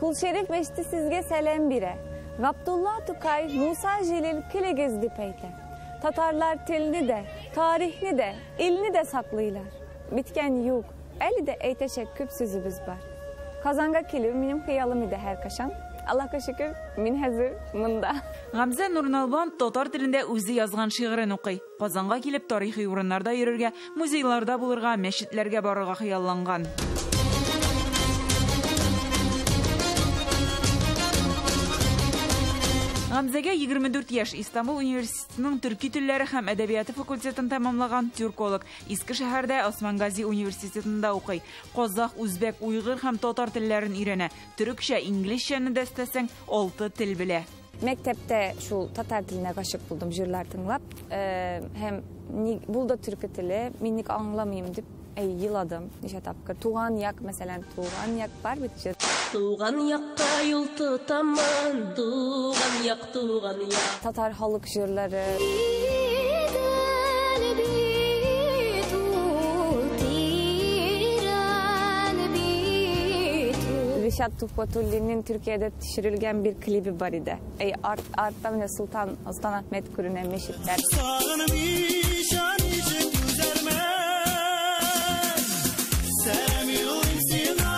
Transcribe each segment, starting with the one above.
Кул Шәриф мәчете сезгә сәлам бирә. Габдулла Тукай, Муса Җәлил килегез дип әйтә. Татарлар телне дә, тарихны да, илне дә саклыйлар. Беткән юк, әле дә әйтәчәк күп сүзебез бар. Казанга килү минем хыялым иде һәркайчан. Аллаһка шөкер, мин хәзер монда. Гамзә Нурналбант татар телендә үзе язган шигырен укый. Казанга килеп тарихи урыннарда йөрергә, музейларда булырга, мәчетләргә барырга хыялланган. Гамзәгә 24 яшь, Истанбул университетының төрки телләре һәм әдәбияты факультетын тәмамлаган тюрколог. Иске шәһәрдә Осман Гази университетында укый. Казах, үзбәк, уйгыр һәм татар телләрен өйрәнә. Төрекчә, инглизчәне дә өстәсәң, 6 тел белә. Мәктәптә шул татар теленә гашык булдым, җырлар тыңлап. Һәм бу да төрки теле, мин ник аңламыйм дип, еладым ничә тапкыр. Туган як, мәсәлән, туган як бар бит җыр. Туган якка юл тотамын, туган як, туган як. Татар халык җырлары. Идел бит ул, тирән бит ул. Ришат Тухватуллинның Төркиядә төшерелгән бер клибы бар иде. Эй, артта менә Султан Ахмед күренә мәчетләр. Сагынып ишан ишек түзәрмен. Сәлам юлыйм сиңа,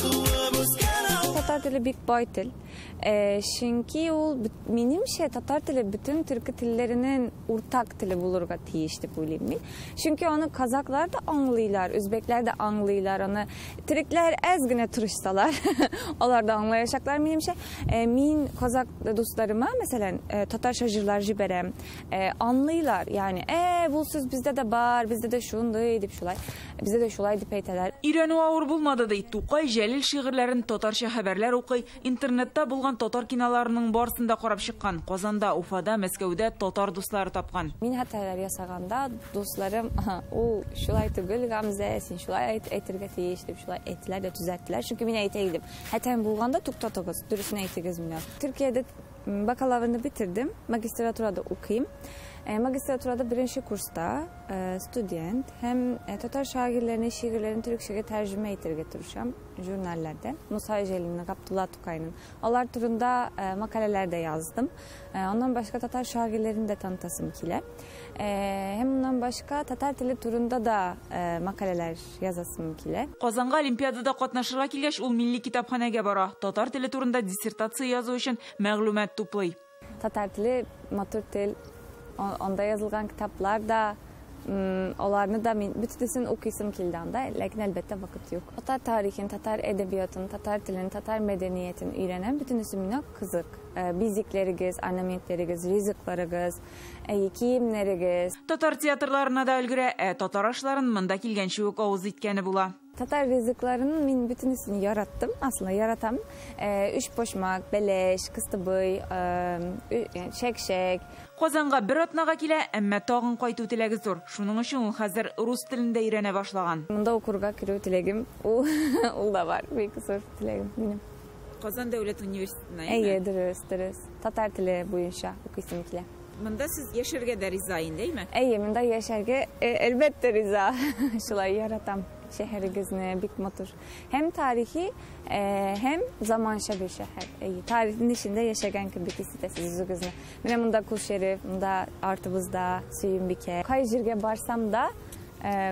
туып үскән авыл. Татар теле бик бай тел. Чөнки ул минемчә татар теле бөтен төрки телләренең уртак теле булырга тиеш дип уйлыйм мин. Чөнки аны казаклар да аңлыйлар, үзбәкләр дә аңлыйлар, аны төрекләр әз генә тырышсалар, алар да аңлаячаклар минемчә. Мин казак дусларыма, мәсәлән, татарча җырлар җибәрәм. Аңлыйлар, ягъни, бу сүз бездә дә бар, бездә дә шундый дип шулай, бездә дә шулай дип әйтәләр. Өйрәнү авыр булмады ди. Тукай, Җәлил шигырьләрен татарча хәбәрләр укый, интернетта булган татар киноларының барысын да карап чыккан. Казанда, Уфада, Мәскәүдә татар дуслары тапкан. Мин хаталар ясаганда дусларым, аһа, ул шулай түгел, Гамзә, син шулай әйтергә тиеш дип шулай әйттеләр дә төзәттеләр. Чөнки мин әйтә идем. Хатам булганда туктатыгыз, дөресен әйтегез миңа. Төркиядә бакалаврны битердем, магистратурада укыйм. Магистратурада беренче курста студент һәм татар шагыйрьләренең шигырьләрен төрекчәгә тәрҗемә итәргә тырышам журналларда. Муса Җәлилнең, Габдулла Тукайның. Алар турында мәкаләләр дә яздым. Аннан башка татар шагыйрьләрен дә танытасым килә. Һәм аннан башка татар теле турында да мәкаләләр язасым килә. Казанга олимпиадада катнашырга килгәч, ул милли китапханәгә бара. Татар теле турында диссертация язу өчен мәгълүмат туплый. Татар теле матур тел. Анда язылган китаплар да, аларны да мин бөтенесен укыйсым килде анда, ләкин әлбәттә вакыт юк. Татар тарихын, татар әдәбиятын, татар телен, татар мәдәниятен өйрәнәм, бөтенесе миңа кызык. Бизикләрегез, орнаментләрегез, ризыкларыгыз, киемнәрегез. Татар театрларына да өлгерә, ә татар ашларын монда килгәнче үк авыз иткәне була. Татар ризыкларын мин бөтенесен яраттым, аслында яратам. Өч почмак, бәлеш, кыстыбый, чәк-чәк. Казанга бер атнага килә, әмма тагын кайту теләге зур. Шуның өчен ул хәзер рус телен дә өйрәнә башлаган. Монда укырга керү теләгем, ул да бар, бик зур теләгем минем. Казан дәүләт университетына, әйе? Әйе, дөрес, дөрес. Татар теле буенча укыйсым килә. Монда сез яшәргә дә риза инде, әйме? Әйе, монда яшәргә әлбәттә риза. Шулай яратам шәһәрегезне, бик матур. Һәм тарихи, һәм заманча бер шәһәр. Әйе, тарихның эчендә яшәгән кебек хис итәсез үзегезне. Менә монда Кул Шәриф, монда артыбызда Сөембикә. Кай җиргә барсам да,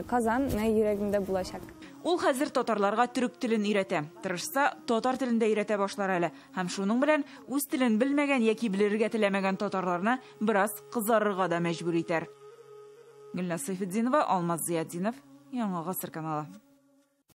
Казан менә йөрәгемдә булачак. Ул хәзер татарларга төрек телен өйрәтә. Тырышса, татар телен дә өйрәтә башлар әле. Һәм шуның белән үз телен белмәгән яки белергә теләмәгән татарларны бераз кызарырга да мәҗбүр итәр. Гөлназ Сәйфетдинова, Алмаз Зиятдинов, Яңа Гасыр каналы.